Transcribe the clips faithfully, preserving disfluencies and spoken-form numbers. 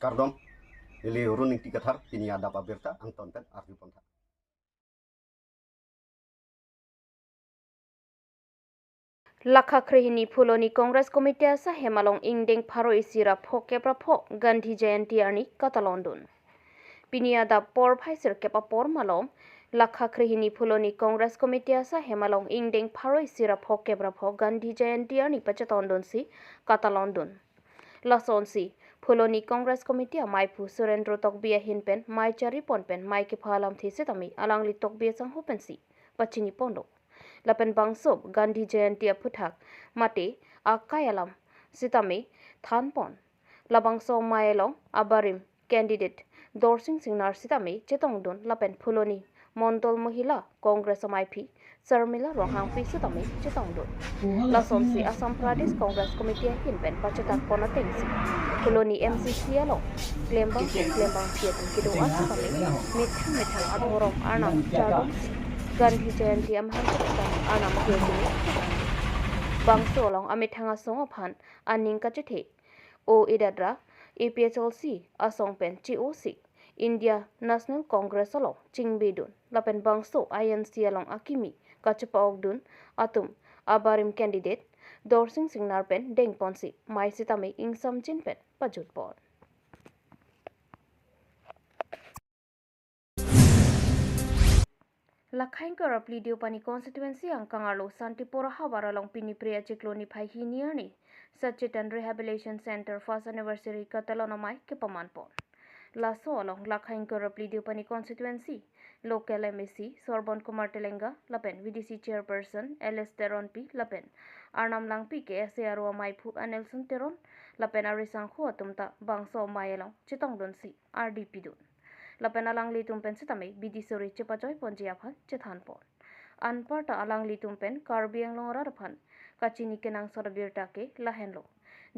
Kardom, ili Run Ingti Kathar, pini adap abirta angton pen arju pontha. Lakha krehini Phuloni Congress Committee asai hem along ingdeng pharo isi ra phokep ra pho Gandhi Jayanti arni katalondun. Pini adap porphai sirkep apor malom, Lakha krehini Phuloni Congress Committee asai hem along ingdeng pharo isi ra phokep ra pho Gandhi Jayanti arni pachetondunsi katalondun. Lasonsi, Phuloni Congress Committee amaiphu Surendra Tokbi ahin pen mei chari pon pen mei kepha alamthe sitame alangli Tokbi asangho pensi pachini ponlo. Lapen bangso Gandhi Jayanti aphuthak mate akai alam sitame than pon. Labangso mei along abarim candidate Dorsing Singnar sitame chetongdun lapen Phuloni Mondol Mohila Congress amaiphi Sarmila Ronghangpi sitame chetongdun. Lasonsi Assam Pradesh Congress Committee ahin pen pachetak pon atengsi Phuloni M C C along klembang klembangsi atum kedo-an sitame methang methang adhorom arnam chardunsi Gandhi Jayanti amahang kedo-an arnam kedo. Bangso along amethang asong aphan aning kachethe o-edet ra A P H L C asong pen che-osi India National Congress along chingbidun lapen bangso I N C along akimi kachepa-okdun atum abarim candidate Dorsing Singnar pen dengponsi mei sitame ingsamjin pen pajutpon. Lakha ingkoi ra phli Deopani constituency angkang arlo Santipur ahavar along pini Phre achiklo niphai hini arni Sachchetan Rehabilitation Center first anniversary katalon amei kepaman pon. Laso along Lakha ingkoi ra phli Deopani constituency local M A C Sorbon Kumar Telenga lapen V D C chairperson L S Teronpi lapen Arnam Langpi K S A aro amaiphu Anelson Teron lapen arisangho atum ta bangso mei along chetongdunsi ardi pidun. Lapen alanglitum pen sitame bidi suri chepachoi ponji aphan chethan pon. Anparta alanglitum pen Karbi Anglong arat aphan kachini kenangsot abirta ke lahenlo.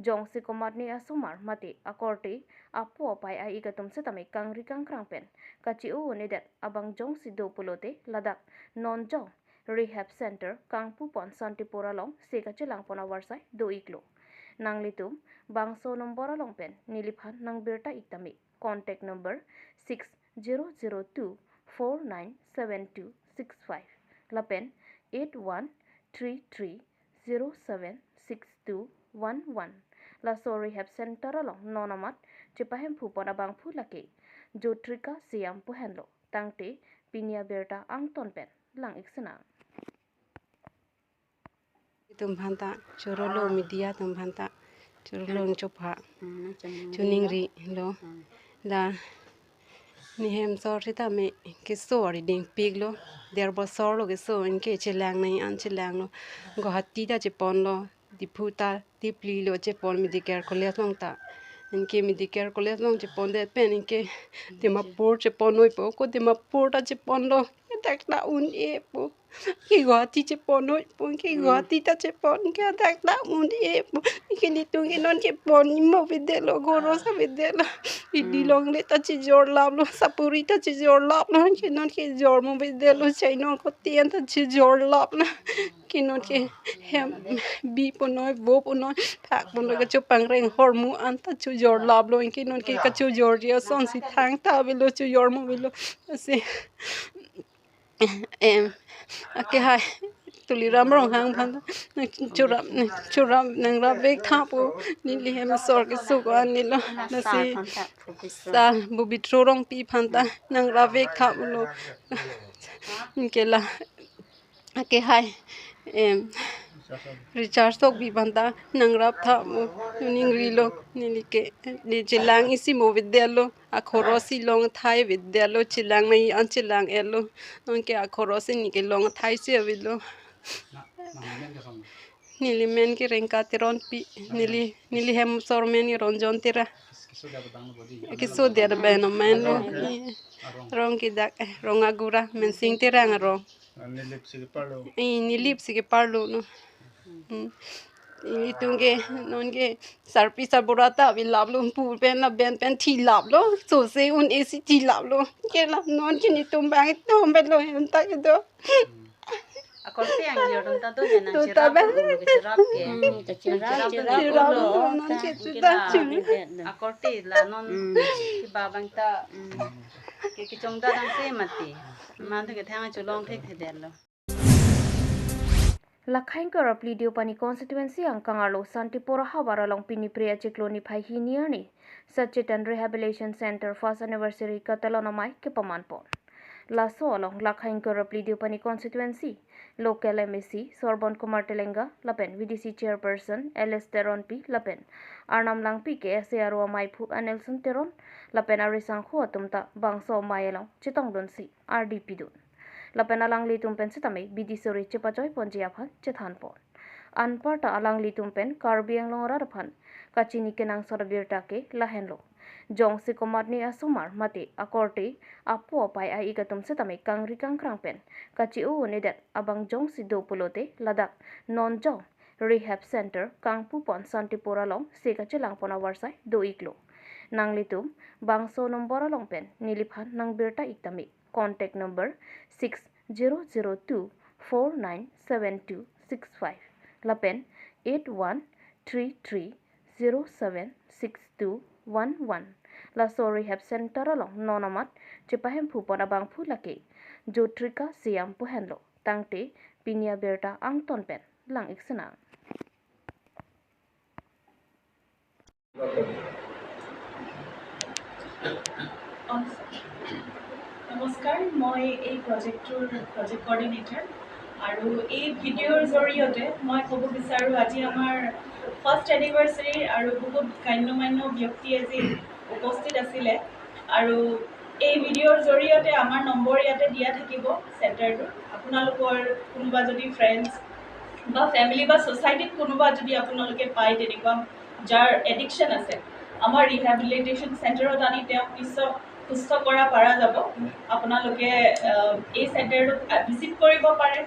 Jongsi komatne asomar mate akorte apo apai a-ik atum sitame kangri kangkrang pen kache-o un-edet abang jongsi do pulote ladak non jong Rehab Center kangpu pon Santipur alongsi kachelang pon avarsai do-iklo. Nanglitum bangso nombor along pen neliphan nangbirta-ik tame. Contact number six zero zero two four nine seven two six five lapen eight one three three zero seven six two one one. Laso Rehab Center along non amat chepahemphu pon abangphu lake Jotrika Siam pu henlo. Tangte pini abirta angton pen lang-ik sinang. Tum aphanta chorolo, media tum aphanta chorolo, chopha, choningrilo. La nehem sor sitame keso ari dingpiklo. Der bosor lo keso, anke chelang nangji an chelanglo. Guwahati ta cheponlo, Diphu ta Dipli lo chepon medical college along ta. Anke medical college along chepondet pen anke Dimapur chepon-oipo, ko Dimapur ta cheponlo. Dak ta un-epo. Ke Guwahati chepon-oipo, ke Guwahati ta chepon, ke dak ta un-epo. Ke nelitum ke non kepon imo avedetlo, ghoro si avedetlo. Idi longle ta chejor laplo, sapuri ta chejor laplo, ke non kejor mo avedetlo, chainong kotian ta chejor laplo. Ke non ke hem bi ponoi, vo ponoi, phak ponoi, kachopangreng ahormu an ta chojor laplo, ke non ke kachojorji asonsi thangta avelo, chojor mo avelo. Lasi em, akehai Tuliram Ronghang aphan ta, nang chorap, nang chorap, nangrap vek tha pu, neli hem sor keso ko-an nelo. Lasi sa Bobitro Rongpi aphan ta nangrap vek tha pulo. Anke la akehai, em, Richard Tokbi aphan ta nangrap tha pu, choningrilo, neli ke, neli chelang isi mo avedetlo, akhoro si long thai avedetlo, chelang nangji an chelang-etlo, non ke akhoro si neli ke long thai si avelo. Neli men ke Rengka Teronpi, neli, neli hem sor men ke Ronjon Terang. Keso der ben amen lo. Rong ke dak, eh, Rong Agura, Mensing Terang arong. Ah, nelip si keparlo. Eh, nelip si keparlo no. Hmm. Nelitum ke, non ke, sarpi sarbura ta avi laplo, pu pen laben pen thi laplo, sose un-e si thi laplo. Ke la non ke nelitum bang itum avelo, hem ta kedo. Hmm. Korte angjir atum ta do, nang, to chirap ta ba. Ulo ke chirap ke. Hmm, to chirap, chirap, chirap, chirap ulo. Ulo non ke, ta sudah ta chirap. Akorte la non, hmm, kiba abang ta, hmm, ke kechongdat nangji mati. Mate ke thang cholong thekthedetlo. Lakhain Karbi Deopani constituency angkang arlo Santipur ahavar along pini Phre achiklo niphai hini arni Sachchetan Rehabilitation Center first anniversary katalon amei kepamanpon. Laso along Lakhain Karbi Deopani constituency local M A C Sorbon Kumar Telenga lapen V D C chairperson L S Teronpi lapen Arnam Langpi, K S A aro ameiphu Anelson Teron lapen arisangho atum ta bangso amei along chetongdunsi ardi pidun. Lapen alanglitum pen setame bidi suri chepajoiponji aphan chethanpon. Anparta alanglitum pen Karbi Anglong arat aphan kachini kenangsot abirta ke lahenlo. Jongsi komatne asomar mate akorte apo apai a-ik atum setame kangri kangkrang pen kache-o un-edet abang jongsi do pulote ladak non jong rehab center kangpupon Santipur alongsi kachelangpon avarsai do-iklo. Nanglitum bangso nombor along pen neliphan nangbirta-ik tame. Contact number six zero zero two four nine seven two six five lapen eight one three three zero seven six two one one. Laso rehab center along non amat chepahemphupon abangphu lake Jotrika Siam pu henlo. Tangte pini abirta angton pen lang-ik sinang. নমস্কাৰ, মই এই প্ৰজেক্টটোৰ project coordinator আৰু এই ভিডিঅ'ৰ জৰিয়তে মই ক'ব বিচাৰোঁ, আজি আমাৰ ফাৰ্ষ্ট এনিভাৰ্চাৰী আৰু বহুত গণ্য মান্য ব্যক্তি আজি উপস্থিত আছিলে আৰু এই ভিডিঅ'ৰ জৰিয়তে আমাৰ নম্বৰ ইয়াতে দিয়া থাকিব চেণ্টাৰটোত। আপোনালোকৰ কোনোবা যদি ফ্ৰেণ্ডছ বা ফেমিলি বা ছ'চাইটিত কোনোবা যদি আপোনালোকে পায় তেনেকুৱা যাৰ এডিকশ্যন আছে, আমাৰ ৰিহেবিলিটেশ্যন চেণ্টাৰত আনি তেওঁক নিশ্চয় সুস্থ কৰা পৰা যাব। আপোনালোকে আহ, এই চেণ্টাৰটোত ভিজিট কৰিব পাৰে।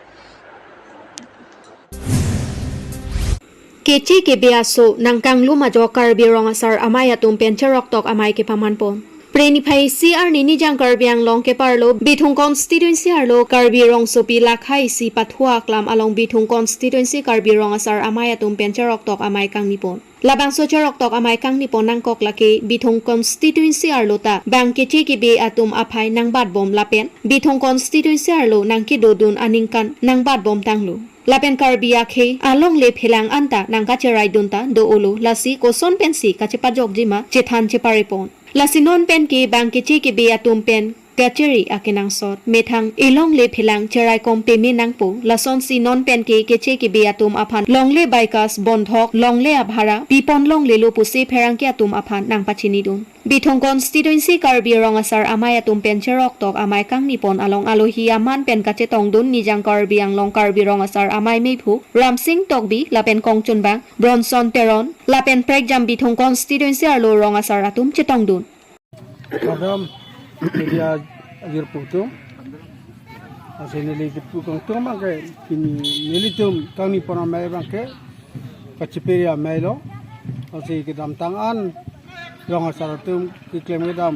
Keche kebe aso nangkanglum ajok Karbi Rong Asar Amei atum pen cheroktok amei kepamanpon. Phre niphai isi arni Nijang Karbi Anglong keparlo Bithung constituency arlo Karbi rongsopi lakha isi pathu aklam along Bithung constituency Karbi Rong Asar Amei atum pen cheroktok amei kangnipon. Labangso cheroktok amei kangnipon nangkok lake Bithung constituency arlo ta bang keche kebe atum aphai nangbatbom lapen Bithung constituency arlo nangkedodun aningkan nangbatbom tanglo. Lapen Karbi akhei alongle phelang anta nangkacheraidun ta do-olo, lasi koson pensi kachepajokjima chethan cheparepon. Lasi non pen ke bang keche kebe atum pen kacheri akenangsot methang elongle phelang cheraikom peme nangpo, lasonsi non pen ke keche kebe atum aphan longle baikas bondhok, longle abhara pipon longlelo pusi pherangke atum aphan nangpachinidun. Bithung constituency Karbi Rong Asar Amei atum pen cheroktok amei kangnipon along alohi aman pen kachetongdun Nijang Karbi Anglong Karbi Rong Asar Amei meiphu Ramsing Tokbi lapen kongchunbang Bronson Teron lapen prekjam Bithung constituency arlo rong asar atum chetongdun. Madam, media ajir putum. Asi neli kipu kangtung abangke, pini nelitum kangnipon amei abangke kacheperi ameilo. Asi kedamtang an rong asar atum keklem kedam,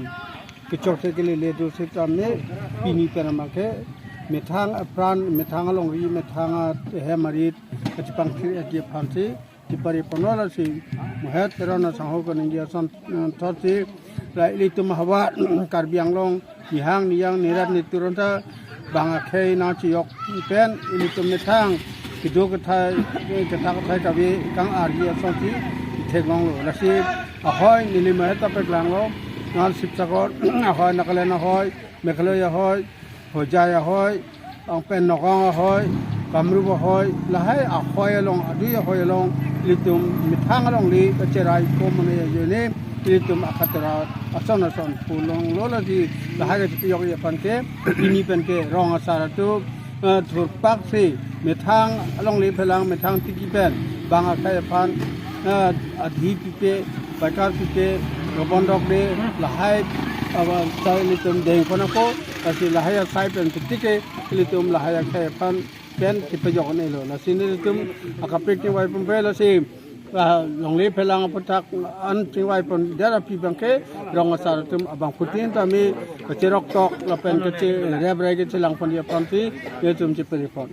kechokche kelele do sitame pini pen abangke methang apran, methang alongri, methang ahem arit kachepangthir edi aphansi chepari ponlo, lasi muhet Teron asangho kaningje ason, eh, thotsi la ilitum havar Karbi Anglong nihang niyang nerap netur anta bang akhei nangchejok pen ilitum methang kedo kethai, ketha kethai kave kang-arji asonsi theklonglo. Lasi ahoi neli muhet ta peklanglo, nang Sibsagar ahoi, Nagaland ahoi, Meghalaya ahoi, Hojai ahoi, anpen Nagaon ahoi, Kamrup ahoi, lahai ahoi along, adui ahoi along, ilitum methang alongri kacherai kom mane ajoine, ilitum akatera ason ason pulonglo, lasi lahai kachepajokji aphan ke, pini pen ke rong asar atum, eh, thurpak si methang alongri phelang methang tiki pen bang akhei aphan, eh, adhi pipe, baikar pipe, robondok de, lahai, aba, sai ilitum dengpon ako, lasi lahai asai pen tiki ke ilitum lahai akhei aphan pen chepajok-un-elo. Lasi nelitum akapik chingvai pon pe, lasi, ah, longle phelang aputhak an chingvai pondet aphi abangke rong asar atum abangphutin tame kacheroktok lapen kacherep rai kachelangponji aphansi nelitum cheperipon.